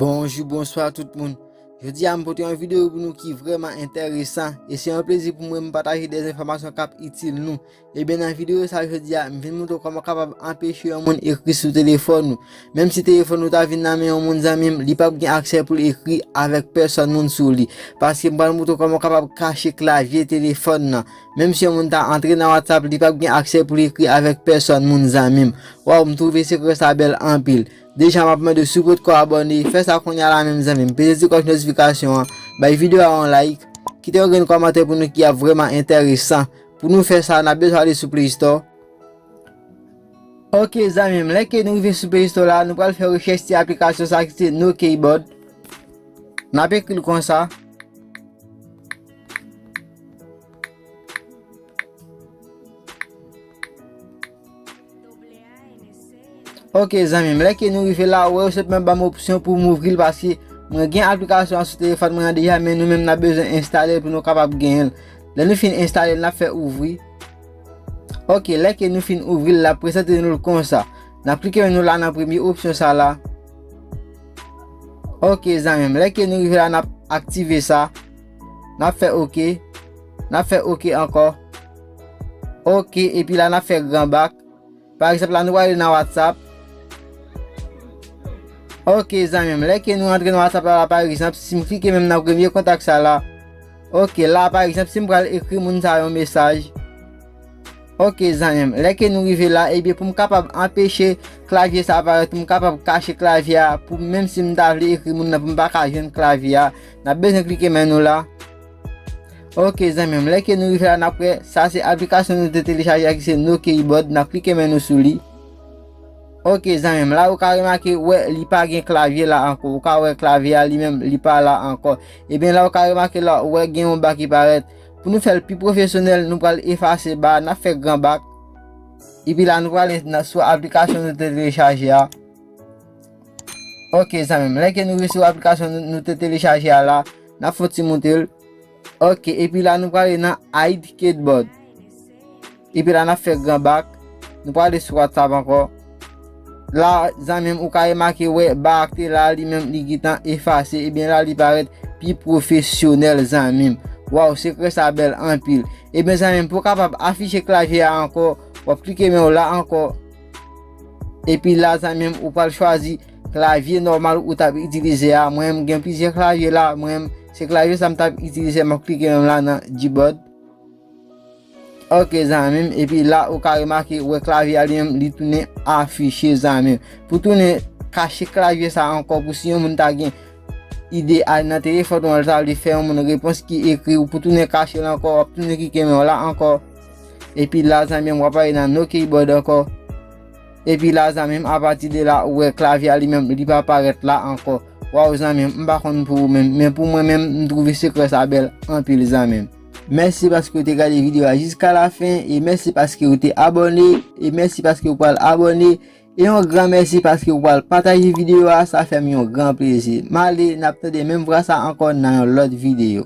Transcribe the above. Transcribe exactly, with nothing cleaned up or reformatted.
Bonjou, bonswa tout moun. Jodi a, m pote yon videyo pou nou ki vrèman enteresan, e se yon plezi pou mwen m pataje de enfòmasyon k ap itil nou. Ebyen, nan videyo sa jodi a, m vin montre w kòman w kapab anpeche yon moun ekri sou telefòn ou. Menm si telefòn ou ta vin nan men yon moun, zanmi m, li p ap gen aksè pou l ekri avèk pèsòn moun sou li. Paske m pral montre w kòman w kapab kache klavye telefòn nan. Menm si yon moun ta antre nan WhatsApp, li p ap gen aksè pou l ekri avèk pèsòn moun, zanmi m. Waw, m twouve sekrè sa bèl anpil. Deja, m ap mande w, si w potko abòne, fè sa kounye a la menm, zanmi m. Peze ti klòch notifikasyon an, bay videyo a yon like, kite yon grenn kòmantè pou nou ki ap vrèman enteresan. Pou nou fè sa, n ap bezwen ale sou Play Store. Ok, zanmi m, lè ke nou rive sou Play Store la, nou pral fè rechèch ti aplikasyon sa ki se No Keyboard. N ap ekri l konsa. Ok, zanmi m, lè ke nou rive la, ou wè yo senpleman ban m opsyon pou m ouvri l, paske mwen gen aplikasyon an sou telefòn mwen an deja, men nou menm n ap bezwen enstale l pou nou kapab genyen l. Lè nou fin enstale l, n ap fè ouvri. Ok, lè ke nou fin ouvri l, l ap prezante nou l konsa. N ap klike men nou la nan premye opsyon sa la. Ok, zanmi m, lè ke nou rive la, n ap aktive sa. N ap fè ok. N ap fè ok ankò. Ok, epi la, n ap fè gran bak. Pa egzanp, la, nou prale nan WhatsApp. Ok, zanmi m, lè ke nou antre nan WhatsApp la, la, pa egzanp, si m klike menm nan premye kontak sa la. Ok, la, pa egzanp, si m pral ekri moun sa yon mesaj. Ok, zanmi m, lè ke nou rive la, ebyen, pou m kapab anpeche klavye sa a parèt, pou m kapab kache klavye a, pou menm si m ta vle ekri moun nan, pou m pa ka jwenn klavye a, n ap bezwen klike men nou la. Ok, zanmi m, lè ke nou rive la, n ap wè, sa se aplikasyon nou te telechaje a ki se No Keyboard, n ap klike men nou sou li. Ok, zanmi m, la ou ka remake, wè, li pa gen klavye la ankò. Ou ka wè klavye a li menm, li pa la ankò. Ebyen, la ou ka remake la, wè, gen yon ba ki parèt. Pou nou fè l pi pwofesyonèl, nou pral efase ba, n ap fè gran bak. Epi la, nou prale nan, sou aplikasyon nou te telechaje a. Ok, zanmi m, lè ke nou rive sou aplikasyon nou, nou te telechaje a la, n ap fè yon ti moute l. Ok, epi la, nou prale nan Hide Keyboard. Epi la, n ap fè gran bak. Nou prale sou WhatsApp ankò. La, zanmi m, ou ka remake, wè, ba a ki te la, li menm, li gentan efase. Ebyen, la, li parèt pi pwofesyonèl, zanmi m. Waw, sekrè sa bèl anpil. Ebyen, zanmi m, pou w kapab afiche klavye a ankò, w ap klike men w la ankò. Epi la, zanmi m, ou pral chwazi klavye nòmal ou t ap itilize a. Mwen menm, gen plizyè klavye la. Mwen menm, se klavye sa m t ap itilize, m ap klike men m la nan Gboard. Ok, zanmi m, epi la, ou ka remake, wè, klavye a li menm, li tounen afiche, zanmi m. Pou tounen kache klavye sa ankò, pou si yon moun ta gen ide a nan telefòn ou an, l ta vle fè yon moun repons ki ekri, ou pou tounen kache l ankò, w ap tounen klike men w la ankò. Epi la, zanmi m, w ap ale nan No Keyboard ankò. Epi la, zanmi m, apati de la, ou wè klavye a li menm, li pa parèt la ankò. Waw, zanmi m, m pa konn pou ou menm, men pou mwen menm, m twouve sekrè sa bèl anpil, zanmi m. Mèsi paske w te gade videyo a jiska la fen, e mèsi paske w te abòne, e mèsi paske w pral abòne, e yon gran mèsi paske w pral pataje videyo a, sa fè m yon gran plezi. M ale, n ap tande menm vwa sa ankò nan yon lòt videyo.